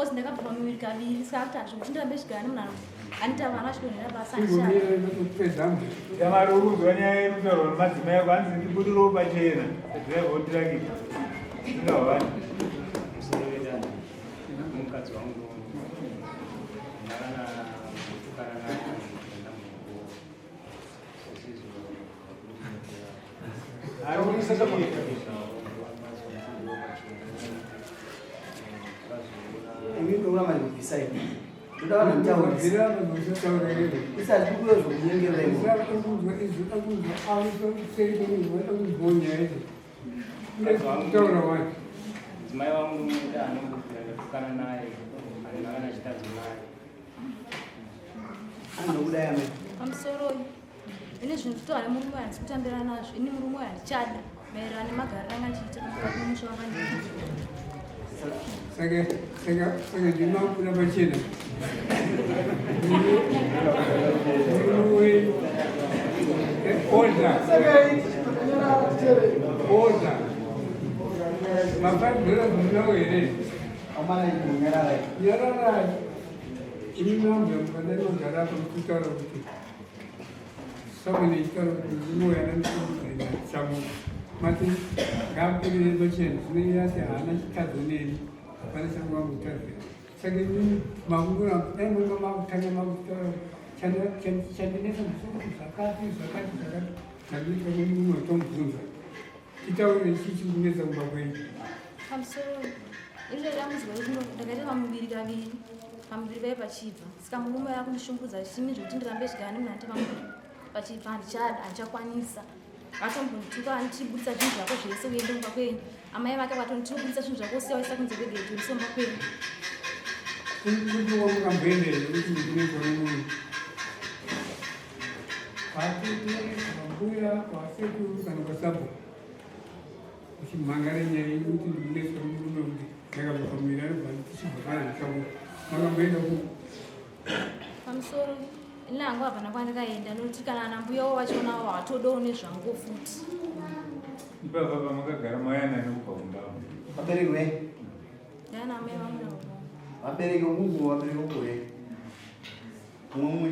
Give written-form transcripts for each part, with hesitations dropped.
Cause ndakabva pamuviri kaviri saka akuti hazvikuti ndirambe chigara nemunhu anoita vana vachidonhera pasi handichada. Shamwari uri kunzwa nyaya iri kutaurwa nemadzimai ako hanzi ndibudirewo pachena driver wotirakita singahwani. Mukadzi wangu ndakana kutukana naye ndamuko Mudzimai wangu ndomuda anongobvira ndatukana naye handina kana chitadzo naye. Pamusoroi ini zvinhu zvitohana murume uyo handisi kutambira nazvo ini murume uyo handichada maererano nemagariro anga ndichiita mukati memusha wanga ndiri. Saka saka saka ndinobuda pachena. Murume wenyu order. Order. Mafambiro munawo here? Nyararai. Ini mambo mukadai magara apa muchitaura kuti someone ichitaura kuti murume uyu ana chamuka mati ngaabudirire pachena zvino iye ati haana chitadzo neni hapana changu vamutadzira saka inini makungura dai manga makutanga makutaura chandinetsa ndechekuti zvakati zvakati zvakati zvandinoita mumwe tomubvunza titaurire chii chiri kunetsa kumba kwenyu pamusoro iro dambudziko rekuti ndakaita pamuviri kaviri pamuviri paye pachibva saka murume uya akundishungurudza achiti zvekuti ndirambe chigara nemunhu anoita pamuviri pachibva handichada handichakwanisa vatombondituka andichibudisa zvinhu zvako zvese uende kumba kwenyu amai vake vatonditibudisa zvinhu zvako usiya waisa kunze kwegedhi uise kumba kwenyu kuti wamukamboendei nekuti ndikunetsa nemunhu Kwatete, kwambuya, kwasekuru kana kwasabhuku uchimhangara nyaya yekuti ndikunetswa nemurume kuti ndakabva pamuviri anobva tichibva kana ndichamuka makamboenda ku pamusoro ini hangu hapana kwandakaenda nokuti kana ana mbuya wo vachonawo hatodowo nezvangu futi Ipapa pamakagara mauya nani kubva kumba? Vabereki ve? Ndana amai vangu navo. Vabereki vokungu vabereki vokuve. Mumwe.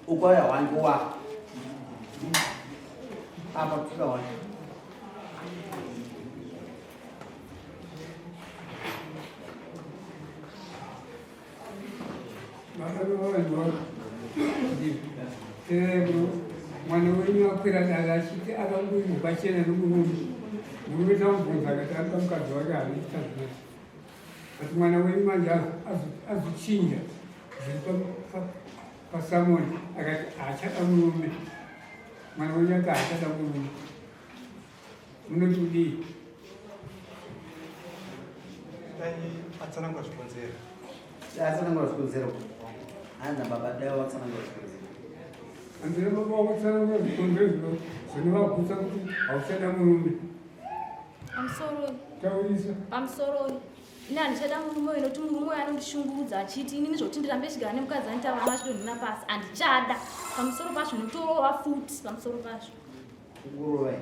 Ukwaya wangu wa. Apa tuka wani. Mwana wenyu akwira dare achiti akangoirwa pachena nomurume murume tamubvunza akati anoda mukadzi wake haana chitadzi but mwana wenyu manje azochinja zviri pasamoni akati haachada murume mwana wenyu ati haachada murume munoti kudii dai atsanangura zvikonzero dai atsanangura zvikonzero hanzi baba dai watsanangura zvikonzero handina baba wakutsanangura zvikonzero zvinovagutsa kuti hauchada murume Pamusoroi. Taurisa. Pamusoroi. Ini handichada murume uyu nokuti murume uyu anondishungurudza achiti inini zvokuti ndirambe chigara nemukadzi anoita vana vachidonhera pasi handichada. Pamusoro pazvo notorova futi pamusoro pazvo. Kurova.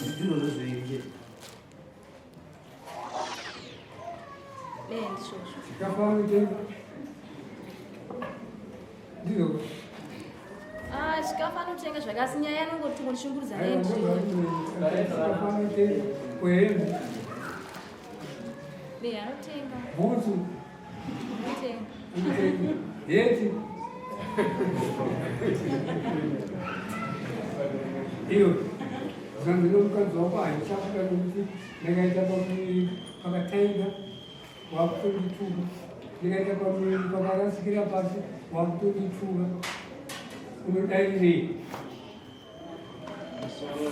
Ndizvo zviviri chete. Eh, ndizvozvo. Chikafu Ndizvo. Ah, chikafu anotenga zvakasi nyaya yanongoti kundishungurudza naye ndiyo. Chikafu anotenga kuhembe. Ne anotenga. Bhutsu. Anotenga. Anotenga. Heti. Iyo. Zvanzi nomukadzi wako handichakuda nokuti ndakaita pamuviri pakataida wakutondituka ndikaita pamuviri pakarasikira pasi wakutondituka unodairirei Musoro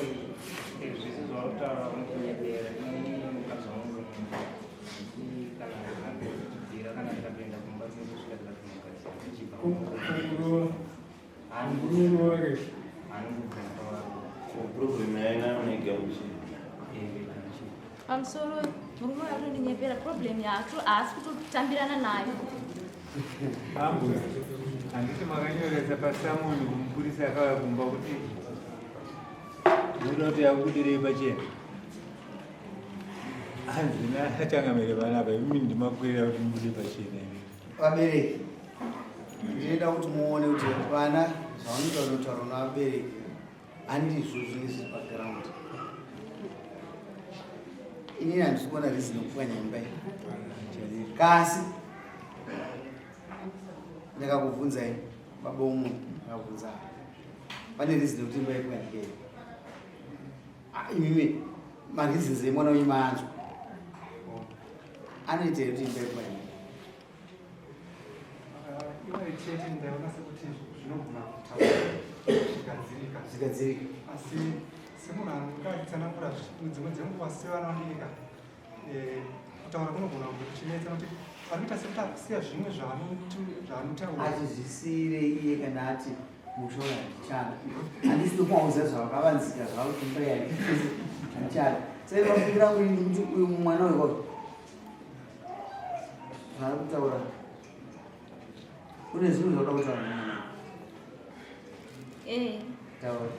zvese zvautaura unokunyebera ini mukadzi wangu kana ndikabvira kana ndikatoenda kumba tinozosvika tikatomukadzi tichibva kurora kurora ke Problem yainayo negamuchiri. Pamusoro murume uyu atondinyepera problem yacho haasi kutotambirana nayo. Ambuya, handiti makanyoresa pasamoni kumupurisa akauya kumba kuti munoda kuti akubudirei pachena? Hanzi nachangamire panapa, imi ndimakwirira kuti mubude pachena imi. Vabereki, ndinoda kuti muone kuti vana zvavanoita kunotaura navabereki handizvo zvinenge zviri paground. Inini handisi kuona reason yekupwanya imba iyi. Kasi ndakakubvunzai baba umwe ndakabvunza pane reason yekuti imba ipwanyike here? Ah, imimi mareasons emwana wenyu maanzwa anoita here kuti imba ipwanyike? Iwari chete ndaiona sekuti zvinogona kutaura zvikadzirika. Zvikadzirika. Asi semunhu anenge achitsanangura dzimwe dzenguva sevana vadiki eh, kutaura kunogona kunge kuchinetsa nokuti ari kuita sekuti ari kusiya zvimwe zvaanotaura. Achizvisiyire iye kana ati musha uyu handichada. Handisi ndokumaudza zvakavanzika zvavo kuti imba iyi handichada. Saka mafungira angu ini kuti uyu mwana uyu kwacho zvaari kutaura une zvinhu zvauda kutaura nemwana. Eh. Taura.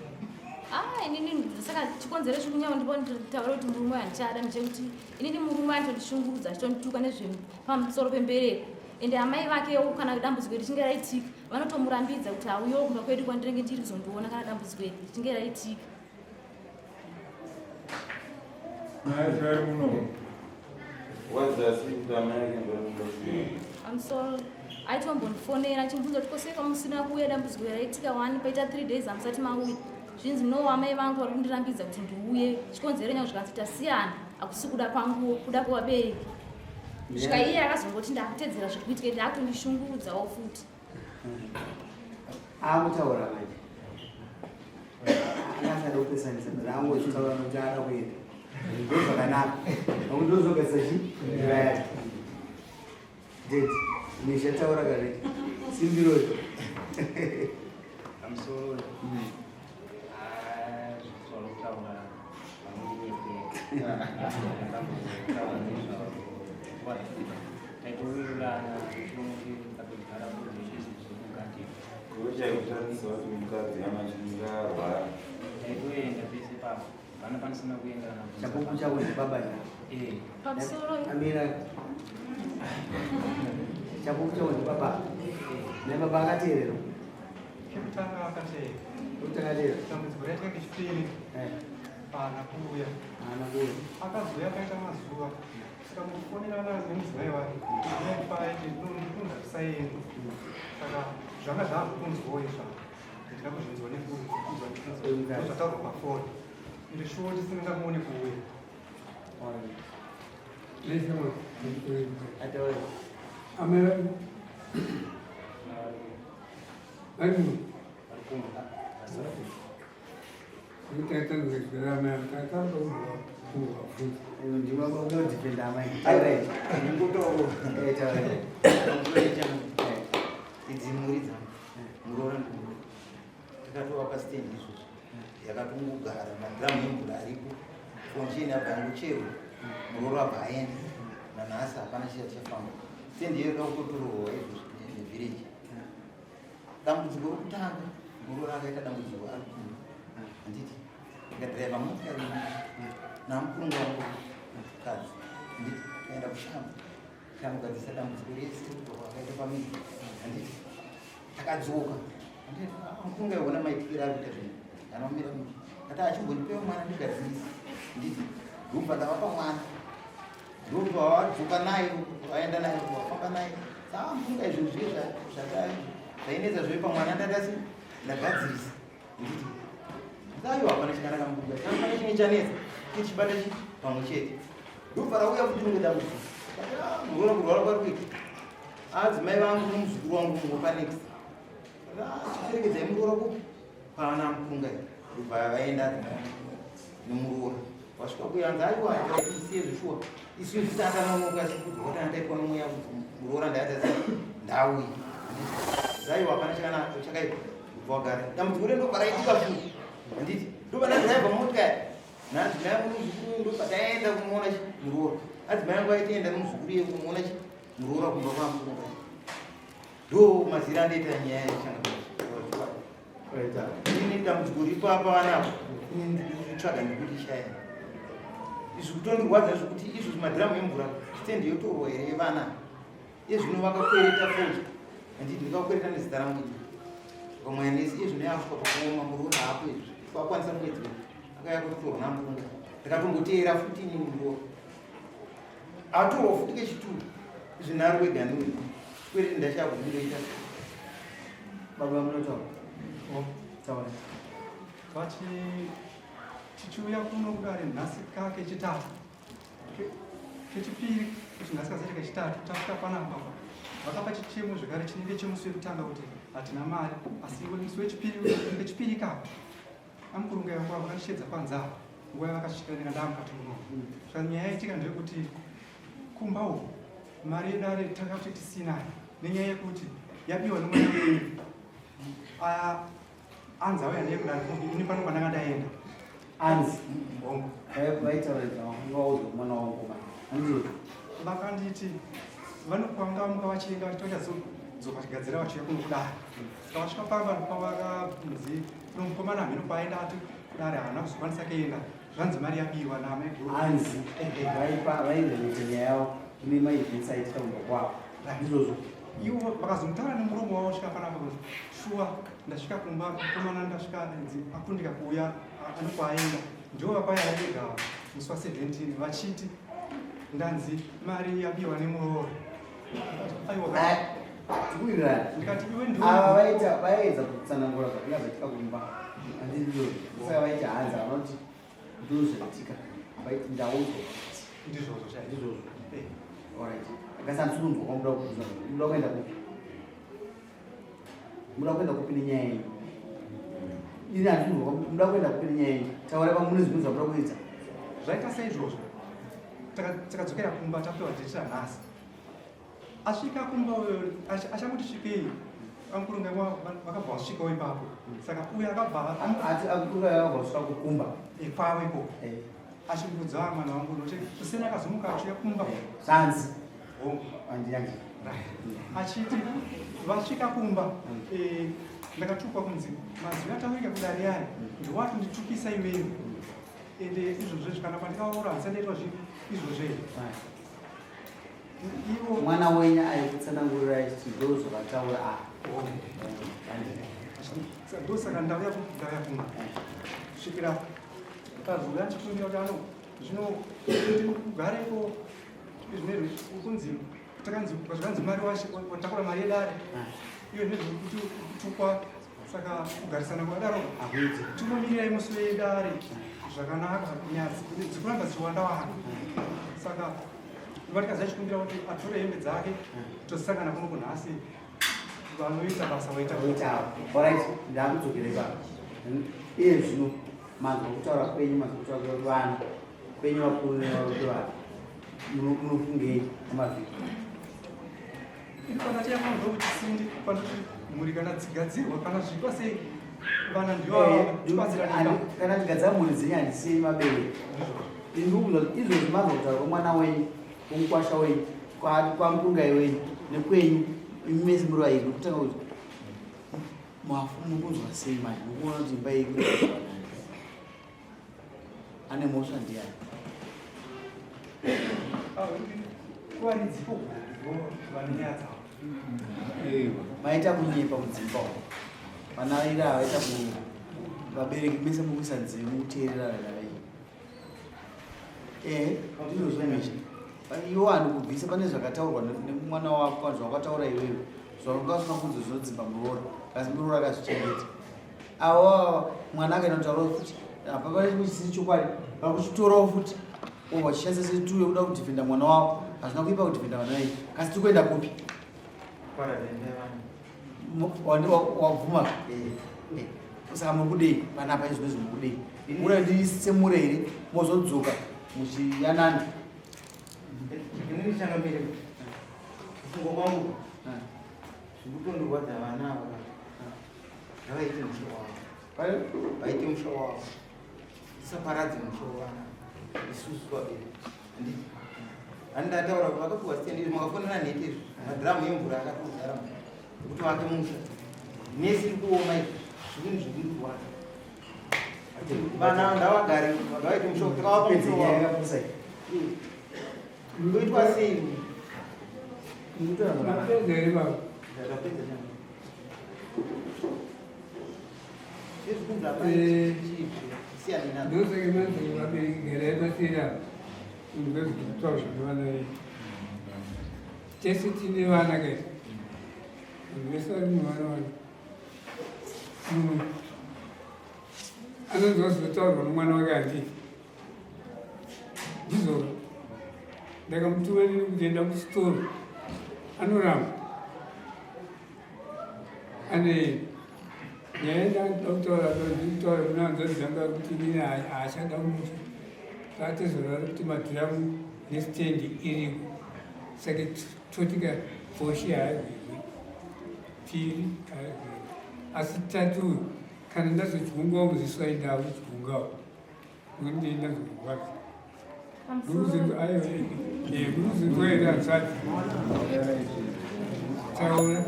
Ah, inini saka chikonzero chekunyanya ndipo nditaura kuti murume handichada ndechekuti inini murume anotondishungurudza achitondituka nezvepamusoro pembereko ende amai vakewo kana dambudziko iri richinge raitika vanotomurambidza kuti auyewo kumba kwedu kwandinenge ndiri kuzondiona kana dambudziko iri richinge raitika. I'm sorry. Aitombondifonera achimubvunza kuti koseka musina kuuya dambudziko raitika wani paita 3 days hamusati mauya. Zvinzi no amai vangu vari kundirambidza kuti ndiuye. Chikonzero nyangwe zvikanzi tasiyana hakusi kuda kwangu kuda kwevabereki. Svika iye akazongoti ndakutedzera zviri kuitika ende akutondishungurudzawo futi. Akutaura manje. Angasada kupesanisa but angochitaura nokuti ada kuenda. Ndozvakanaka. Nokuti ndozvogadzisa chi? Nyaya yacho. Dad, Nisha taura kare. Simbiro. I'm sorry. Ah, zvauri kutaura vanondinyepera. Ndakambozvitaura nezvazvo. Taitowirirana kuti takugara kuzvese zvekugadheni. Uchaikutarisa kuti mukadzi kana achinge arwara. Taitoenda pese papo. Hapana panisina kuenda kana kubvunza Chapupu chako ndibaba chako. Eh. Pamusoro. Amira. Chapupu chako ndibaba. Nebaba akateerera. Chekutanga akateera. Chekutanga ateerera. Dambudziko raitika kechipiri. Eh. Haana kuuya. Haana kuuya. Akazouya akaita mazuva. Saka mukufonerana nemudzimai wake. Mudzimai paiti ndinoda kusaenda. Saka zvanga zvaakukunzwawo izvo. Ndina kuzvinzwa nekunzwa nekunzwa. Zvataurwa pafoni. Ende shuwa tisingamuoni kuuya. Idzi mhuri dzangu muroora ndimuroora takatova pastendi izvozvo yakatongogara madhiramu emvura aripo foncheni abva yangocherwa muroora abva aenda nanhasi hapana chiya chafamba stendi iyo yoda kutotororwa izvozvo nevhireji dambudziko rokutanga muroora akaita dambudziko ari kumba handiti ndikadhiraivha motikari namukurungu wangu mukadzi handiti kaenda kushamba kanogadzirisa dambudziko rese akaita pamiri handiti takadzoka mukunga iona maitikira ari kuita zvinhu anomira mushe ati achimbondipewo mwana ndigadzirisa nditi ndobva ndavapa mwana ndobva vadzoka naye vaenda naye vafamba naye saa mukunga izvo zviye zvainetsa zve pamwana ndatasi ndagadzirisa nditi aiwa hapana chakanaka mukunga chapana chine chanetsa tichibata chi pamwe chete ndobva rauya futi rimwe dambudziko muroora kurwara kwari kuita adzimai vangu nomuzukuru wangu mumwe panext chiperekedzai muroora kupi kwaana mukunga ndobva vaenda adzimai nemuroora wasvika kuyanza aiwa isiye zveshuwa isu zvisatanonoka sikudzi watana taitwa nomweya muroora ndaatadza ndauyi zaiwa hapana chakanaka chakaipa kubva wagara dambudziko rendobva raitika futi handiti ndobva ndadhiraivha motikari nadzimai angu nomuzukuru ndobva taenda kunoona muroora adzimai angu aitienda nomuzukuru iye kunoona muroora kumba kwamukunga ndo mazira andoita nyaya yechanga ini dambudziko ripo apa vanapo ini ndikutsvaga ndikuti shaya. Izvi kutondirwadza zvekuti izvozvi madhiramu emvura stendi yotorwa here yevana iye zvino vakakwereta fodya handiti ndikakwereta nezita rangu ini vamwe nesi iye zvino yakusvika pakuoma muroora hapo izvi kwakwanisa mwedzi uyu akauya kutotorwa namukunga ndikatomboteera futi inini muroora atorwa futi kechituru izvi nhari wega ndiwe chikwereti ndashaya kuti ndindoita Baba munotaura. Oh. Taura. Vati tichiuya kuno kudare nhasi ka kechitatu kechipiri kuti nhasi kazaita kechitatu tasvika panapa vakapa chichemo zvekare chinenge chemusi wekutanga kuti hatina mari asi musi wechipiri kechipiri ikako amukurunga yangu vakandishedza panze apa nguva yavakasvika ndika ndaamukati muno saka nyaya yaitika ndeyekuti kumba uku mari yedare takati tisinayo nenyaya yekuti yabiwa nemwana wenyu anzi auya naye kudare ini pano kwandanga ndaenda anzi hongu vaitaura mwana wangu vakanditi vanokwanga muka vachienda vachiti vachazodzoka vachigadzira vachiuya kuno kudare saka vasvika pamba pavakanzi nomukomana hameno kwaaenda ati kudare haana kuzokwanisa kuenda zvanzi mari yabiwa naamaiguru anzi vairelate nyaya yavo kune maevents aitika kumba kwavo ndizvozvo Ivo vakazomutaura nemuromo wavo svika panapa kuti shuwa ndasvika kumba mukomana ndasvika nzi akundika kuuya anokwaaenda ndivo vakauya vega musi wa 17 vachiti ndanzi mari yabiwa nemuroora aiwa tikuwirirana ndikati iwe ndiwe ava vaita vaedza kutsanangura zvakanga zvaitika kumba handizvo saka vaiti hanzi vanoti ndozvaitika vaiti ndaudzwa ndizvozvo chaizvo ndizvozvo Eh. Alright. Kasi handisi kunzwa kwamuda kuuza. Muda kuenda kupi? Muda kuenda kupi nenyaya yenyu? Ini handisi kunzwa muda kuenda kupi nenyaya yenyu? Taurai pamune zvimwe zvamuda kuita. Zvaita saizvozvo. Takadzokera kumba tapiwa date ranhasi. Asvika kumba uyo achangoti svikei amukurunga vakabva vasvikawo ipapo. Saka uyo akabva ati amukurunga vakabva vasvika kukumba. Kwavo ikoko. Achikuudza mwana wangu nokuti kuseni akazomuka achiuya kumba. Zvanzi. Hongu. Andiyangi. Achiti vasvika kumba ndakatukwa kunzi mazwi ataurika kudare aya ndiwatonditukisa iwewe. Ende izvozvo kana pandikaroora handisati ndaitwa izvozvo here. Ivo mwana wenyu aikutsanangurira achiti ndo zvavataura apa. Ndosaka ndauya kumba kusvikira pazouya ndichikumbira kuti ano zvino kuti ugareko zvinezvi kunzi takanzi zvakanzi mari watakura mari yedare iyo nezvekuti kutukwa saka kugarisana kwakadaro tinomirirai musi wedare zvakanaka nyaya dzikuramba dzichiwanda wanda saka vatikazi achikumbira kuti atore hembe dzake tosangana kuno kunhasi vanoita basa vaita Alright, ndakudzokera ipapo. Iye zvino manzwa kutaura kwenyu, manzwa kutaura kwevana kwenyu vakuru nevarume vana, munofungei pamavhiki? Kana chayakwanzwa kuti sindi panoti mhuri kana dzigadzirwa kana zviitwa sei vana ndivo tibatsirane. Kana tigadzira mhuri dzenyu handisei mabereki. Ndikubuza kuti izvozvi manzwa kutaura kwemwana wenyu, kwemukwasha wenyu, kwamukungai wenyu nekwenyu imi mese muri vairi nokutanga kuti mafu mukunzwa sei manje mukuona kuti imba iyi ane mhosva ndiyani? Kuvaridzi vane nyaya dzavo. Maita kunyepa kudzimba uko. Vana vairi ava vaita ku vabereki mese mukuisa nzeve mukuteerera vana venyu. Eh, ndizvozvo misha. Iwo anokubvisa pane zvakataurwa nemwana wako kana zvawakataura iwewe. Zvawanga usina kunzi zvinodzimba muroora. Asi muroora akazvichengeta. Awa mwana akaenda kutaurawo futi. Apa pane chimwe chisiri chokwadi. Vakuchitorawo futi. Obva vachishandisa setuyo yekuda kudhifenda mwana wavo. Hazvina kuipa kudhifenda vana venyu. Kasi tiri kuenda kupi? Wabvuma? Saka muri kudei panapa izvo nezvo muri kudei? Mura ndisemure here mozodzoka muchiyanana? Inini changamire kufunga kwangu zvikutondirwadza vana ava ngavaite musha wavo vaite musha wavo tisaparadze musha wevana isusu vabereki handiti handi ndataura kuti vakapiwa stand izvi makafonera nhete izvi madhiramu emvura akatozara ekuti vake musha nesi iri kuoma izvi zvinhu zvekundirwadza. Vana ndavagare ngavaite mushonga tikavapa mushonga. Kuitwa sei? Mapedza here baba? Ndapedza chana. Ndosaka manzi vabereki garai pasina munhu wezvekutaura zvevana venyu. Tese tine vana kai. Vanhu vese vari muvana vana. Munhu anonzwa zvinotaurwa nomwana wake handii. Ndizvo ndakamutuma nini kuti enda kuchitoro anoramba. Ane nyaya ndanoda kutaura ndikutaura kuna hanzvadzi dzangu ari kuti inini haachada musha tatezorari kuti madhiramu nestendi iriko saka totika foshi haarwirwi piri haarwirwi asi tatu kana ndazodyungawo muziswa indawo dyungawo nokuti ndazokurwadza Muruzinzwa here hanzvadzi? Taura.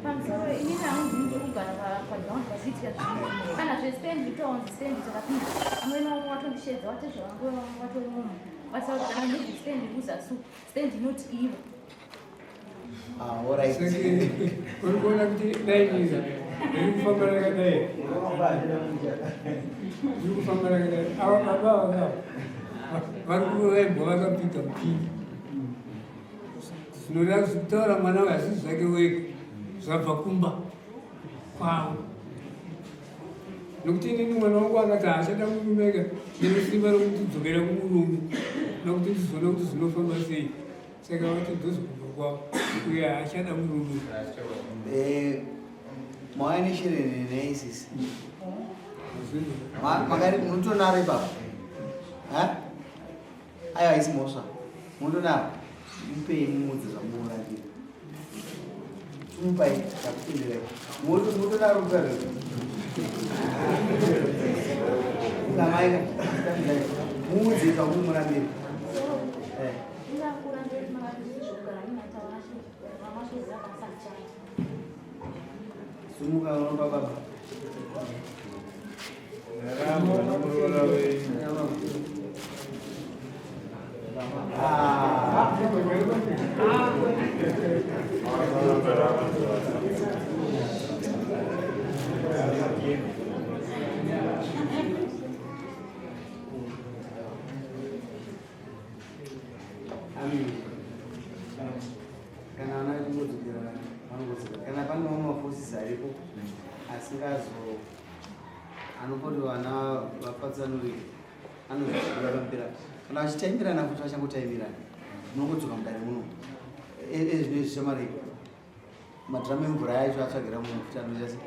Pamusoro inini hangu ndiri kugara paground pachiitika zvinhu. Kana zvestand itoonzi stand takapinda. Amwene wangu watondishedza watezva vangu vangu vatori muno. Vataura kana ndiri stand kuzasi stand inoti ivo. Ah, alright. Uri kuona kuti laini riri kufamba rakadai. Riri kufamba rakadai. Ava baba ava vari kuvaimbwa vakapinda mupinda. Zvinoreva kutaura mwana uyu asi zvake wega zvabva kumba kwavo. Nokuti inini mwana wangu akati haachada murume ega ndine simba rokuti dzokera kumurume nokuti ndizoona kuti zvinofamba sei. Saka vati ndozi kumba kwavo uye haachada murume. Eh, mauya neshireni neisisi makari munotonaro ipapo Ha? Aiwa haisi mhosva munotonaro mupei mumudzi zvamunoratira tumupai takutenderai munotonaro kutarira namaika muudze zvamunomuramira. Eh. Ingakura ndiri makati zvokugara nina tawashe mama zvoziva basa ndichaita. Sumuka unopa baba. Ndaramba nomuroora wenyu. Ah. Amen. Kana vana vachingodzokera vanongodzokera. Kana pane mamwe maforces aripo asingazo anopoti vana vapatsanurike anozobuda pamberi. Kana vachitaimirana futi vachangotaimirana. Munongodzoka mudare muno. Ezvino izvi shamwari madhiramu emvura yacho atsvagira munhu futi anoita sei?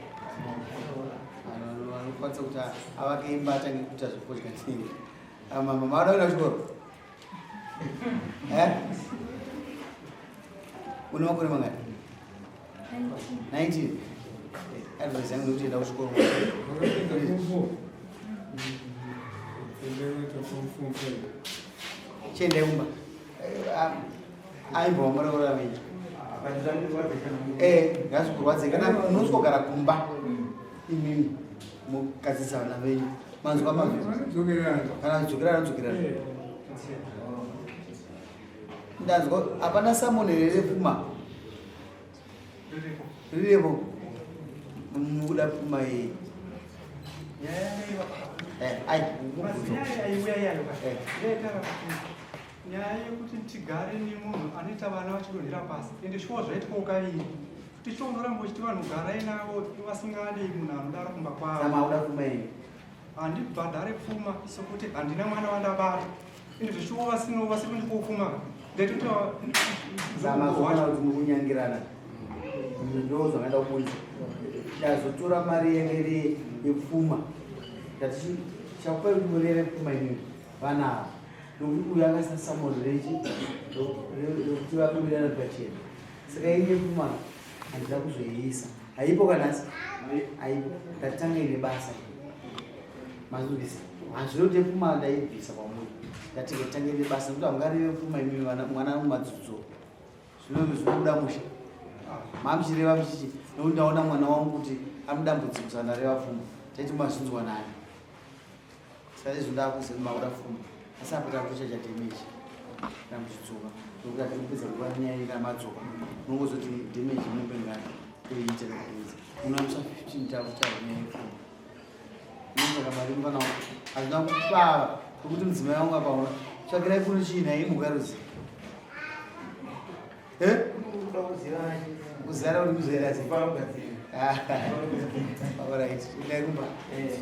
Anokwanisa kuti avake imba atange kuita zvekudya nei. Mama mada kuenda kuchikoro? Eh? Une makore mangani? 19. Advice yangu ndekuti enda kuchikoro. Vakapedza form four. Ndakaita form four five. Chiendai kumba. Aimbwa muroora wenyu. Eh, ngazvikurwadze kana munosvigara kumba imimi mukadzisa vana venyu. Manzwa mazwi. Vanodzokerana. Kana dzokerana dzokerana. Ndanzwa hapana summon here repfuma riripo mukuda pfuma iyi. Eh, ai mubvunzo. Nyaya yaiuya iyayo ka Eh. yaitaura kuti nyaya yekuti tigare nemunhu anoita vana vachidonhera pasi ende shuwa zvaitwawo kaviri kuti chongoramba uchiti vanhu garai navo vasingadi munhu anodaro kumba kwavo. Sama uda pfuma iyi. Handibhadhare pfuma sokuti handina mwana wandabata ende zvishuwa vasino vasiri kundipawo pfuma ndaitota. Sama zoona kuti mukunyangirana. Ndo zvakaenda kubudisa. Ndazotora mari yange iri yepfuma. Ndati chakupai kuti murere pfuma inini vana ava. Nokuti uyu akaisa summon rechi rekuti vabudirana pachena. Saka ini yepfuma handida kuzoiisa. Haipo kanasi? Haipo. Ndatanga ine basa. Mazvibvisa. Hazvino kuti pfuma ndaibvisa kwamuri. Ndati ngatange ine basa nekuti hamungareve pfuma imi vana mwana mumadzudzo. Zvino zvinobuda mushe. Mamuchireva muchichi nokuti ndaona mwana wangu kuti anodambudziko saka ndareva pfuma. Taiti mazvinzwa nani. Saka izvo ndakuziva kuti makuda fuma. Asi apa takutochaja damage. Kana muchidzoka. Nokuti hatiri kupedza nguva nenyaya iyi kana madzoka. Munongozoti damage mombe ngani toiita nekupedza. Munomusa 15 takutaura nyaya yefuma. Unotsvaka mari mufana wangu. Hazvina kupava nokuti mudzimai wangu akaona. Tsvakirai kuno chii nhai imhuka ruzi. Eh? Kuzara uri kuzara sei? All right. Ndai kumba. Eh.